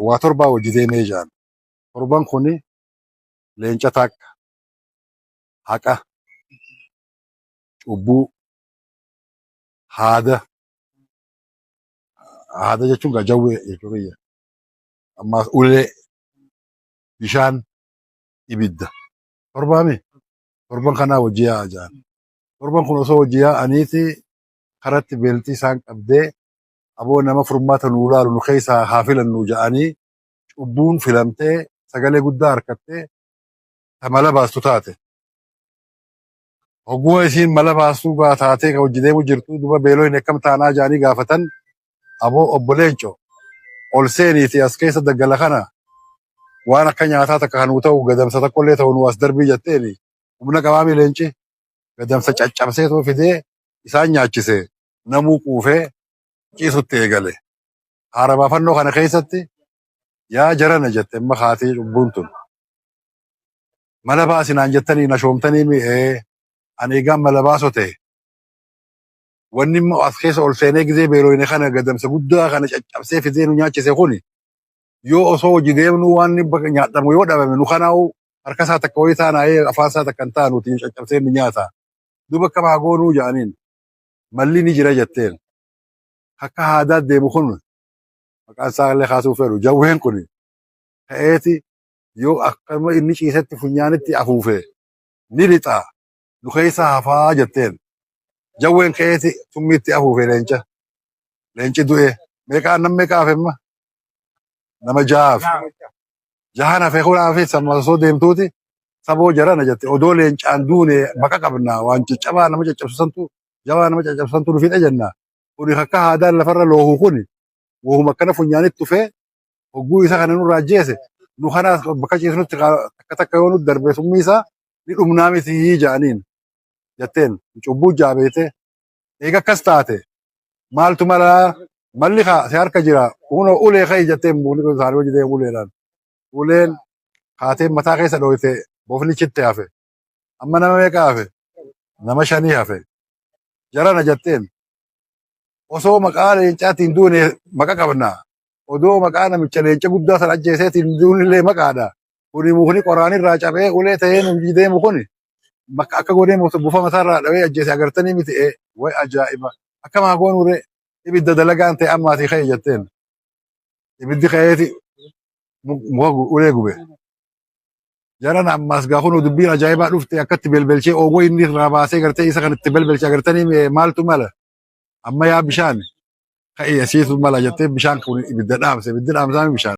Waa torbaa wajji deemee jaan. Torban kuni leenca takka, haqa, cubbuu, haada. Haada jechuun gaa jawwee jechuu kiyya. Ammaas ulee, bishaan, ibidda. Torbaami? Torban kanaa wajji yaa'a jaan. Torban kun osoo wajji yaa'aniiti karatti beeltii isaan qabdee, aboo nama furmaata nuu laalu nu keessaa haa filannu ja'anii, cubbuun filamtee sagalee guddaa harkattee ta mala baastu taate. Hogguma isiin mala baastuu taatee ka hojii deemu jirtu, duba beeloo akkam taanaa ja'anii gaafatan. Aboo obbo Leenco, ol seeniiti as keessa daggala kana waan akka nyaataa takka kan nuu ta'u gadamsa tokkollee ta'u nu as darbii jetteeni. Humna qabaami leenci gadamsa caccabsee too fidee isaan nyaachise, namuu quufee ciisutti eegale. Haara baafannoo kana keessatti, yaa jarana jette amma kaatee cubbuun tun. Mala baasinaan jettanii na shoomtanii mi'ee, ani egaan mala baaso ta'e. Wanni immoo as keessa ol seenee gizee beelooyne kana gadamsa guddaa kana caccabsee fidee nu nyaachise kuni, yoo osoo hojii deemnu waan bakka nyaadhamu yoo dhabame, nu kanaa'u harka isaa takka wayii taanaa'ee afaan isaa takka hin taanuti caccabsee nu nyaata. Duuba akkam haa goonuu jedhaniin, malli ni jira jetteen. Akka haadaa deemu kun maqaan isaa illee kaasuu fedhu jawween kun ka'eeti yoo akkama inni ciisetti funyaanitti afuufe ni lixa, nu keessa hafaa jetteen. Jawween ka'eeti summiitti afuufe leenca. Leenci du'e. Meeqaa nam meeqa hafe amma? Nama jahaaf. Jahan hafe kun hafe sama osoo deemtuuti, saboo jarana jette, odoo leencaan duune baqa qabna, waan caccabaa nama caccabsu santu, jabaa nama caccabsu santu nu fixe jenna. Kuni akka haadaan lafarra loohu kuni wohuma akkana funyaanitti tufee hogguu isa kana nurraa ajjeese, nu kanaas bakka ciisnutti takka takka yoo nutti darbe summii isaa ni dhumnaa miti ja'aniin jetteen. Cubbuu jaabeete. Eega akkas taate maaltu mala? Malli kaa si harka jira, kunoo ulee ka'i jetteen. Mukni kun isaanii hojii deemu uleedhaan. Uleen kaatee mataa keessa dhooyte, bofni chitti hafe. Amma nama meeqa hafe? Nama shanii hafe. Jarana jetteen, osoo maqaa leencaatiin duune maqa qabna, odoo maqaa namicha leenca guddaa san ajjeeseetiin duunillee maqaadha. Kuni mukni qoraanirraa cabee ulee ta'ee nu hojii deemu kuni bakka akka godhee bufa mataarraa dhawee ajjeese agartanii miti? Ee, way ajaa'iba! Akkam haa goonure? Ibidda dalagaan ta'e ammaatii ka'e jetteen. Ibiddi ka'eeti muka ulee gube. Jaran ammaas gaa kun dubbiin ajaa'ibaa dhufte, akkatti belbelchee oogoo inni irraa baasee gartee isa kan itti belbelche agartanii. Maaltu mala amma? Yaa bishaan ka'e, asiitu mala jettee, bishaan kun ibidda dhaamse, ibiddi dhaamsaa bishaan.